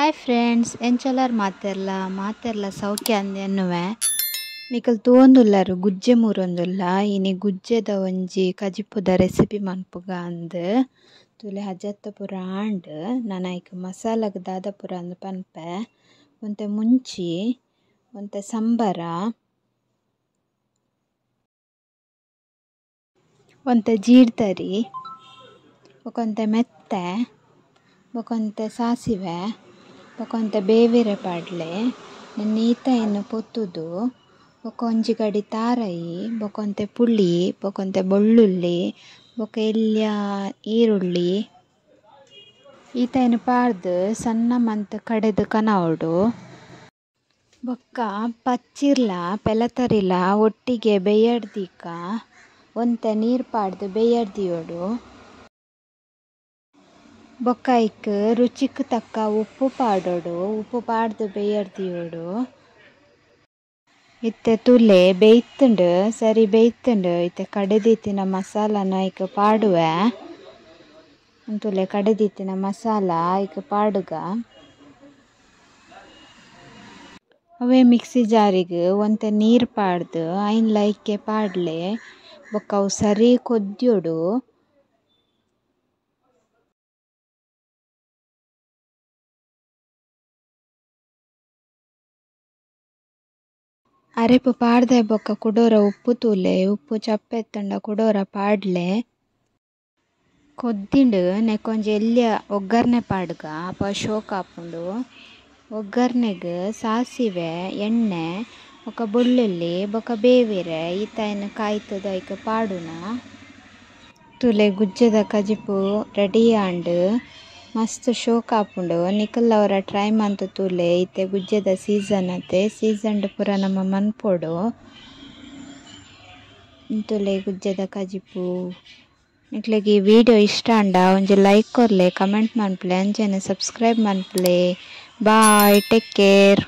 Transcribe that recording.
Hi friends, ಎಂಚಲರ್ ಮಾತೆರ್ಲ ಮಾತೆರ್ಲ ಸೌಖ್ಯ ಅಂದೆನ್ನುವೆ. ನಿಕಲ್ ತೂವೊಂದುಲ್ಲರು ಗುಜ್ಜೆ ಮೂರೊಂದುಲ್ಲ. ಇನಿ ಗುಜ್ಜೆದ ಒಂಜಿ ಕಜಿಪುದ ರೆಸಿಪಿ ಮನ್ಪುಗ ಅಂದ್. ತುಲೆ ಹಜತ್ತ ಪೂರ ಆಂಡ್. ನನ ಐಕ್ ಮಸಾಲಗ್ ದಾದ ಪೂರ ಅಂದ್ ಪನ್ಪೆ. ಒಂತೆ ಮುಂಚಿ, ಒಂತೆ ಸಂಬರ, ಒಂತೆ ಜೀರ್ದರಿ, ಬೊಕೊಂತೆ ಮೆತ್ತೆ, ಬೊಕೊಂತೆ ಸಾಸಿವೆ, ಬೊಕೊಂತೆ ಬೇವಿರೆ ಪಾಡ್ಲೆ, ನೀತೈನ್ ಪೊತ್ತುದು, ಬೊಕ ಒಂಜಿ ಗಡಿ ತಾರೈ, ಬೊಕೊಂತೆ ಪುಳಿ, ಬೊಕೊಂತೆ ಬೊಳ್ಳುಳ್ಳಿ, ಬೊಕ ಎಲ್ಯ ಈರುಳ್ಳಿ. ಈತೈನ್ ಪಾಡ್ದ್ ಸಣ್ಣ ಮಂತ್ ಕಡೆದ್ ಕನವೊಡು. ಬೊಕ್ಕ ಪಚ್ಚಿರ್ಲ ಪೆಲತರಿಲ ಒಟ್ಟಿಗೆ ಬೇಯಡ್ ದೀಕ. ಒಂತೆ ನೀರ್ ಪಾಡ್ದ್ ಬೇಯಡ್ ದೀಯೊಡು. ಬೊಕ್ಕ ಐಕ್ ರುಚಿಕ್ ತಕ್ಕ ಉಪ್ಪು ಪಾಡೊಡು. ಉಪ್ಪು ಪಾಡ್ದ್ ಬೇಯಡ್ ದೀಯೊಡು. ಇತ್ತೆ ತುಲೆ ಬೇಯ್ತುಂಡು, ಸರಿ ಬೇಯ್ತುಂಡು. ಇತ್ತೆ ಕಡೆದಿತ್ತಿನ ಮಸಾಲನ್ ಐಕ್ ಪಾಡುವೆ. ತುಲೆ ಕಡೆದಿತ್ತಿನ ಮಸಾಲ ಐಕ್ ಪಾಡುಗ. ಅವೇ ಮಿಕ್ಸಿ ಜಾರಿಗ್ ಒಂತೆ ನೀರ್ ಪಾಡ್ದ್ ಐನ್ಲ ಐಕೆ ಪಾಡ್ಲೆ. ಬೊಕ್ಕ ಅವು ಸರಿ ಕೊದ್ಯೊಡು. ಅರೆಪು ಪಾಡ್ದೆ ಬೊಕ್ಕ ಕುಡೋರ ಉಪ್ಪು ತೂಲೆ, ಉಪ್ಪು ಚಪ್ಪೆ ಇತ್ತುಂಡ ಕುಡೋರ ಪಾಡ್ಲೆ. ಕೊದ್ದಿಂಡು ನೆಕ್ಕೊಂಜಿ ಎಲ್ಯ ಒಗ್ಗರ್ನೆ ಪಾಡ್ಗ ಅಪ ಶೋಕ್ ಆಪುಂಡು. ಒಗ್ಗರ್ನೆಗ್ ಸಾಸಿವೆ, ಎಣ್ಣೆ, ಬೊಕ ಬೊಳ್ಳುಳ್ಳಿ, ಬೊಕ ಬೇವಿರೆ ಈತೈನ್ ಕಾಯ್ತುದು ಐಕ್ ಪಾಡುನ. ತುಲೆ ಗುಜ್ಜೆದ ಕಜಿಪು ರೆಡಿ ಆಂಡ್. ಮಸ್ತ್ ಶೋಕ್ ಆಪುಂಡು. ನಿಕಲ್ಲ ಒರ ಟ್ರೈ ಮಂತ್ ತೂಲೆ. ಇತ್ತೆ ಗುಜ್ಜೆದ ಸೀಸನ್ ಅತೆ. ಸೀಸನ್ ಡ್ ಪೂರ ನಮ ಮನ್ಪೊಡು. ತುಲೆ ಗುಜ್ಜೆದ ಕಜಿಪು. ನಿಕ್ಲೆಗ್ ಈ ವಿಡಿಯೋ ಇಷ್ಟ ಆಂಡ ಒಂಜಿ ಲೈಕ್ ಕೊರ್ಲೆ, ಕಮೆಂಟ್ ಮನ್ಪುಲೆ, ಅಂಚನೆ ಸಬ್ಸ್ಕ್ರೈಬ್ ಮನ್ಪುಲೆ. Bye, take care.